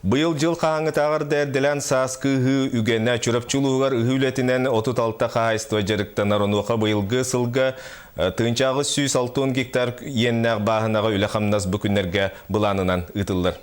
Быйыл дьыл хаһааҥҥытааҕар да эрдэлээн сааскы ыһыы үгэнэ Чурапчы улууһугар ыһыы үлэтинэн 36 хаһаайыстыба дьарыктанар. Онуоха быйылгы сылга 1860 гектар иэннээх бааһынаҕа үлэ-хамнас бу күннэргэ былаанынан ыытыллар.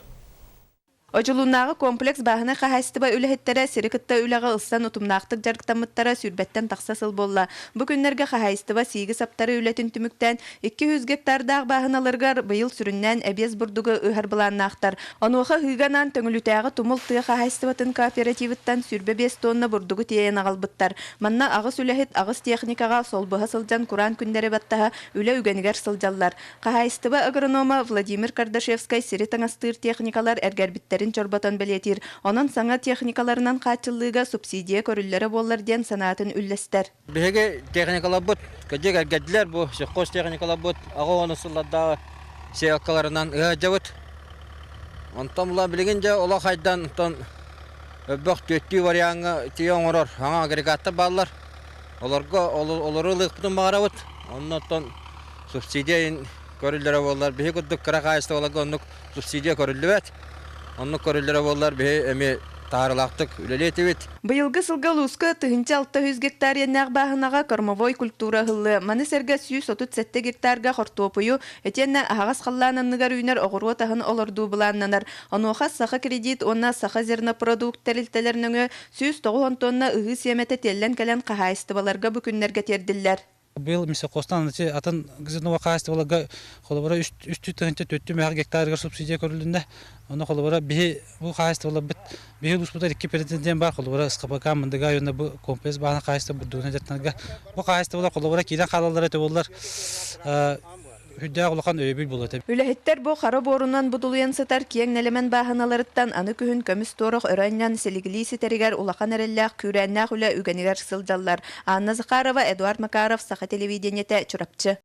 Одьулууннааҕы комплекс бааһынай хаһаайыстыба үлэһиттэрэ сири кытта үлэҕэ ылсан утумнаахтык дьарыктаммыттара сүүрбэттэн тахса сыл буолла. Бу күннэргэ хаһаайыстыба сииги саптарыы үлэтин түмүктээн, 200 гектардаах бааһыналарыгар быйыл сүрүннээн эбиэс бурдугу ыһар былааннаахтар. Онуоха ыһыыга анаан Төҥүлүтээҕи Тумул тыа хаһаайыстыбатын кооперативыттан 25 тонна бурдугу тиэйэн аҕалбыттар. Манна аҕыс үлэһит аҕыс техникаҕа солбуһа сылдьан кураан күннэри баттаһа үлэ үгэнигэр сылдьаллар. Хаһаайыстыба агронома Владимир Кардашевскай сири таҥастыыр техникалар эргэрбиттэрин чорботон бэлиэтиир. Онон саҥа техникаларынан хааччыллыыга субсидия көрүллэрэ буоллар диэн санаатын үллэстэр. Биһиги техникаларбыт кырдьык эргэрдилэр бу сельхоз техникаларбыт аҕа уонус сыллардааҕы сеялкаларынан ыһыадьабыт. Онтон була билигин дьэ олох айдан онтон өрбөх түөттүү вариаҥҥа тиийэ оҥорор саҥа агрегаттар бааллар. Олорго олору ылыахпытын баҕарабыт. Онно оттон субсидия көрүллэрэ буоллар биһи курдук кыра хаһаайыстыбаларга оннук субсидия көрүллүбэт. Оннук көрүллэрэ буоллар биһи эмиэ таһаарыылаахтык үлэлиэ этибит. Быйылгы сылга улууска 1600 гектар иэннээх бааһынаҕа кормовой культура ыһыллыа. Маны сэргэ 137 гектарга хортуопуйу, итиэннэ аһаҕас халлаан анныгар үүнэр оҕуруот аһын олордуу былааннанар. Онуоха Саха кредит уонна Саха зернопродукт тэрилтэлэр нөҥүө 190 тонна ыһыы сиэмэтэ тиэллэн кэлэн хаһаайыстыбаларга бу күннэргэ тиэрдиллэр. Быйыл Мисокостан атын зерновой хаһаайыстыбаларга холобура үс тыһыынча төрт мөһөх гектарыгар субсидия көрүлүннэ. Онно холобура биһи бу хаһаайыстыбаларбыт биһи улууспутугар икки президент бар холобура СХПК Мындыга уонна бу комплекс бааһына хаһаайыстыба бурдугунан дьарыктанарга бу хаһаайыстыбалар холобура киирэн хаалаллара этэ буоллар сүрдээх улахан өйөбүл буолуо этэ. Үлэһиттэр бу хара буорунан будулуйан сытар киэҥ нэлэмэн бааһыналарыттан аны күһүн көмүс туорах өрө анньан силигилии ситэригэр улахан эрэллээх күүрээннээх үлэ үгэнигэр сылдьаллар. Анна Захарова, Эдуард Макаров, Саха телевидениетэ, Чурапчы.